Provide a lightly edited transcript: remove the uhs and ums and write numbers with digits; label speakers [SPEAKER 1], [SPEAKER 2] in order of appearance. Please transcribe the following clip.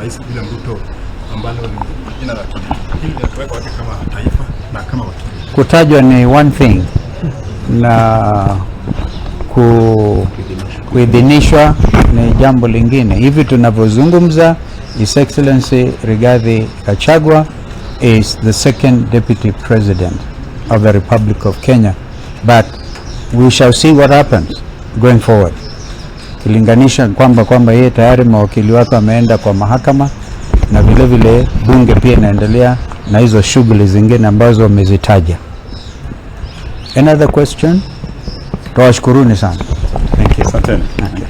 [SPEAKER 1] Rais William Ruto ambalo ni jina la Kindiki. Hili linatuweka wapi kama taifa na kama wakili?
[SPEAKER 2] Kutajwa ni one thing na kuidhinishwa ni jambo lingine. Hivi tunavyozungumza, His Excellency Rigathi Gachagua is the second deputy president of the Republic of Kenya, but we shall see what happens going forward. Kilinganisha kwamba yeye tayari mawakili wake wameenda kwa mahakama na vile vile bunge pia inaendelea na hizo shughuli zingine ambazo wamezitaja. Any other question? Tawashukuruni sana. Thank you.
[SPEAKER 3] Asanteni.
[SPEAKER 2] Okay.